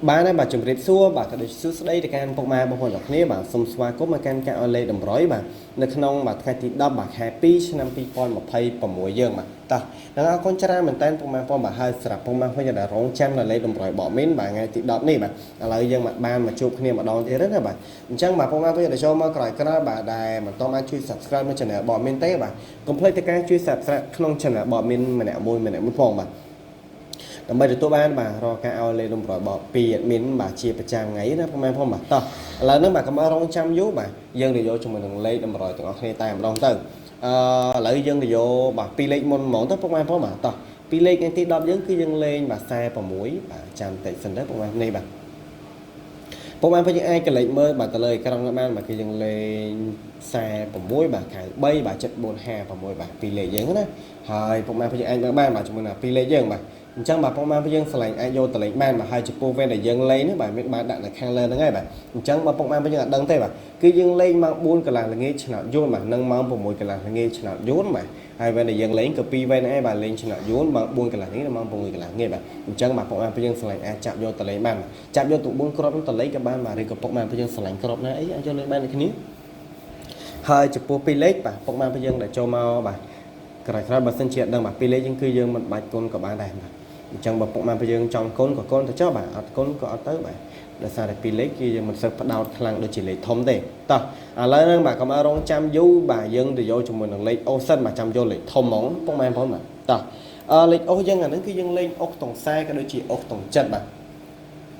បាទហើយបាទជម្រាបសួរបាទក៏ដូចសួស្តីទៅកាន់ពុកម៉ែបងប្អូនទាំងគ្នាបាទសូមស្វាគមន៍មកកាន់ការអនលេខតម្រុយបាទនៅក្នុងបាទថ្ងៃទី10បាទខែ2ឆ្នាំ2026យើងបាទតោះនឹងអរគុណច្រើនមែនតើពុកម៉ែបងប្អូនបាទហើយសម្រាប់ពុកម៉ែបងប្អូនដែលរងចាំនៅលេខតម្រុយបកមីនបាទថ្ងៃទី10នេះបាទឥឡូវយើងមកបានមកជួបគ្នាម្ដងទៀតណាបាទអញ្ចឹងបាទពុកម៉ែបងប្អូនដែលចូលមកក្រោយក្រោយបាទដែលមិនទាន់បានជួយ Subscribe នៅ Channel បកមីនទេបាទកុំភ្លេចទៅការជួយ Subscribe ក្នុង Channel បកមីនម្នាក់មួយម្នាក់មួយផងបាទ ដើម្បីទទួលបានបាទរកការឲ្យលេខលំប្របពី admin បាទជាប្រចាំថ្ងៃណាពុកម៉ែផងបាទតោះឥឡូវហ្នឹងបាទកុំឲ្យរងចាំយូរបាទយើងទៅយកជាមួយនឹងលេខតម្រុយទាំងអស់គ្នាតែម្ដងទៅអឺឥឡូវយើងទៅយកបាទពីរលេខមុនហ្មងទៅពុកម៉ែផងបាទតោះពីរលេខថ្ងៃទី10យើងគឺយើងលេងបាទ46បាទចាំតិចសិនទៅពុកម៉ែនេះបាទពុកម៉ែផងយើងអាចកលេចមើលបាទទៅលើអេក្រង់បានបាទគឺយើងលេង46បាទ93បាទ7456បាទពីរលេខយើងណាហើយពុកម៉ែផងយើងអាចមើលបានបាទជាមួយនឹងពីរលេខយើងបាទអញ្ចឹងបាទពុកម៉ែបងយើងស្រឡាញ់អាចយកទៅលេងបានបាទហើយចំពោះវេនដែលយើងលេងនេះបាទមានបានដាក់នៅខាងលើហ្នឹងហើយបាទអញ្ចឹងបើពុកម៉ែបងយើងអត់ដឹងទេបាទគឺយើងលេងម៉ោង4កន្លះល្ងាចឆ្នោតយួនបាទនិងម៉ោង6កន្លះល្ងាចឆ្នោតយួនបាទហើយវេនដែលយើងលេងក៏ពីរវេនឯងបាទលេងឆ្នោតយួនម៉ោង4កន្លះល្ងាចនិងម៉ោង6កន្លះល្ងាចបាទអញ្ចឹងបាទពុកម៉ែបងយើងស្រឡាញ់អាចចាប់យកទៅលេងបានចាប់យកទៅ4គ្រាប់ទៅលេងក៏បានបាទឬក៏ពុកម៉ែបងយើងស្រឡាញ់គ្រាប់ណាអីអាចយកលេងបានដូចគ្នាហើយចំពោះពីរលេខបាទពុកម៉ែបងយើងដែលចូលមកបាទក្រោយៗបើសិនជាអត់ដឹងបាទពីរលេខយើងគឺយើងមិនបាច់គុណក៏បានដែរបាទអញ្ចឹងបើពុកម៉ែបើយើងចង់គុណក៏គុណទៅចុះបាទអត់គុណក៏អត់ទៅបាទដោយសារតែពីរលេខគឺយើងមិនសូវផ្ដោតខ្លាំងដូចជាលេខធំទេតោះឥឡូវហ្នឹងបាទកុំឲ្យរងចាំយូរបាទយើងទៅយកជាមួយនឹងលេខអូសិនបាទចាំយកលេខធំហ្មងពុកម៉ែបងប្អូនបាទតោះអឺលេខអូយើងអាហ្នឹងគឺយើងលេងអុកតុងខ្សែក៏ដូចជាអុកតុងចិត្តបាទ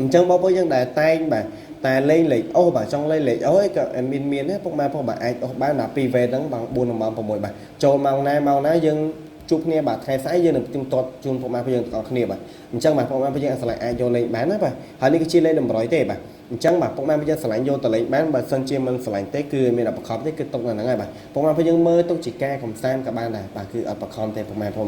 អញ្ចឹងបងប្អូនយើងដែលតែងបាទតែលេងលេខអូបាទចង់លេងលេខអូឯក៏មានមានទេពុកម៉ែបងបាទអាចអូសបានដល់2វេហ្នឹងបាទ4និងម៉ោង6បាទចូលម៉ោងណាម៉ោងណាយើងជួបគ្នាបាទថ្ងៃស្អែកយើងនឹងផ្ទៀងទាត់ជូនពុកម៉ែបងយើងទាំងអស់គ្នាបាទអញ្ចឹងបាទពុកម៉ែបងយើងអាចឆ្លៃអាចយកលេខបានណាបាទហើយនេះគឺជាលេខតម្រុយទេបាទអញ្ចឹងបាទពុកម៉ែបងយើងឆ្លៃយកទៅលេខបានបើសិនជាមិនឆ្លៃទេគឺមានអបខំទេគឺទុកនៅហ្នឹងហើយបាទពុកម៉ែបងយើងមើលទុកជាការកំសាន្តក៏បានដែរបាទគឺអត់បខំទេពុកម៉ែបង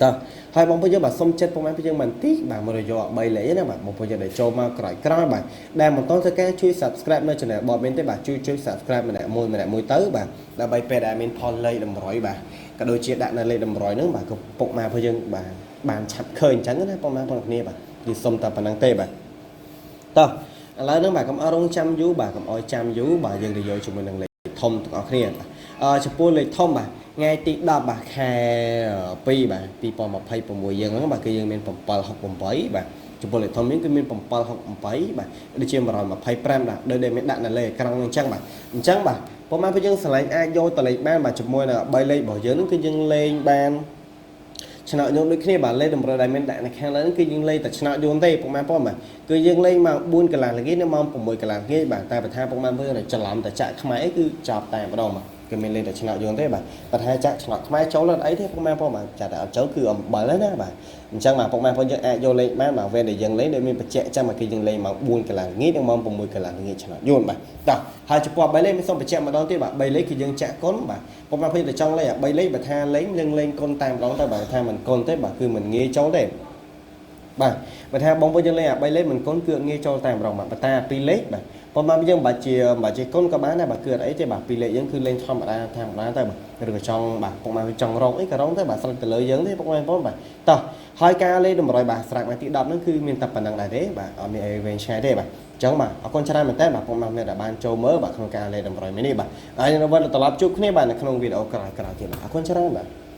តោះហើយបងប្អូនយើងបាទសុំចិត្តពុកម៉ែបងយើងបន្តិចបាទមករយក3លេខណាបាទបងប្អូនយើងដែលចូលមកក្រោយក្រោយបាទដែលមិនទាន់ធ្វើការជួយ Subscribe នៅ Channel បតមានទេបាទជួយជួយ Subscribe ម្នាក់មួយម្នាក់មួយទៅបាទដើម្បីពេលដែលមានផលលេខតម្រុយបាទក៏ដូចជាដាក់នៅលេខតម្រុយហ្នឹងបាទក៏ពុកម៉ែបងយើងបាទបានឆាប់ឃើញអញ្ចឹងណាពុកម៉ែបងប្អូនគ្នាបាទគឺសុំតែប៉ុណ្្នឹងទេបាទតោះឥឡូវហ្នឹងបាទកុំឲ្យរងចាំយូរបាទកុំឲ្យចាំយូរបាទយើងទៅយកជាមួយនឹងលេខធំទាំងអស់គ្នាបាទអឺចំពោះលេខធំបាទថ្ងៃទី10បាទខែ2បាទ2026យើងហ្នឹងបាទគឺយើងមាន768បាទចំពោះលេខធំនេះគឺមាន768បាទដូចជា125បាទដូចដែលមានដាក់នៅលើអេក្រង់ហ្នឹងអញ្ចឹងបាទអញ្ចឹងបាទប៉ុន្មានពេលយើងឆ្លាញ់អាចយកតលេខបានបាទជាមួយនឹង3លេខរបស់យើងហ្នឹងគឺយើងលេងបានឆ្នោតយួនដូចគ្នាបាទលេខតម្រូវដែលមានដាក់នៅខាងលើហ្នឹងគឺយើងលេងតែឆ្នោតយួនទេពុកម៉ែបងបាទគឺយើងលេងម៉ោង4កន្លះល្ងាចនិងម៉ោង6កន្លះល្ងាចបាទតែបើថាពុកម៉ែបងច្រឡំតែចាក់ខ្មែរគឺចប់តែម្ដងបាទគឺមានលេងតែឆ្នោតយួនទេបាទបើថាចាក់ឆ្នោតខ្មែរចូលអត់អីទេពុកម៉ែបងបាទចាក់តែអត់ចូលគឺអំបិលណាបាទអញ្ចឹងបាទពុកម៉ែបងយើងអាចយកលេខបានបាទវេនដែលយើងលេងដែលមានបច្ចេកចាំគឺយើងលេងម៉ោង4កន្លះល្ងាចនិងម៉ោង6កន្លះល្ងាចឆ្នោតយួនបាទតោះហើយចំពោះ3លេខមានសូមបញ្ជាក់ម្ដងទៀតបាទ3លេខគឺយើងចាក់គុណបាទពុកម៉ែបងតែចង់លេងអា3លេខបើថាលេងយើងលេងគុណតែម្ដងទៅបាទថាមិនគុណទេបាទគឺមិនងាយចូលទេបាទបើថាបងប្អូនយើងលេងអា3លេខមិនគុណគឺអត់ងាយចូលតែម្ដងបាទបើតា2លេខបាទប៉ុន្មានយើងមិនបាច់ជាមិនបាច់ជាគុណក៏បានដែរបាទគឺអត់អីទេបាទពីរលេខយើងគឺលេងធម្មតាធម្មតាទៅបាទឬក៏ចង់បាទពុកម៉ែចង់រកអីក៏រកទៅបាទស្រេចទៅលើយើងទេពុកម៉ែបងប្អូនបាទតោះហើយការលេងតម្រុយបាទស្រាក់ថ្ងៃទី10ហ្នឹងគឺមានតែប៉ុណ្្នឹងដែរទេបាទអត់មានអីវែងឆ្ងាយទេបាទអញ្ចឹងបាទអរគុណច្រើនមែនតើបាទពុកម៉ែអ្នកដែលបានចូលមើលបាទក្នុងការលេងតម្រុយនេះបាទហើយនឹងវិលត្រឡប់ជួបគ្នាបាទនៅក្នុងវីដេអូក្រោយៗទៀតបាទអរគុណច្រើនបាទ។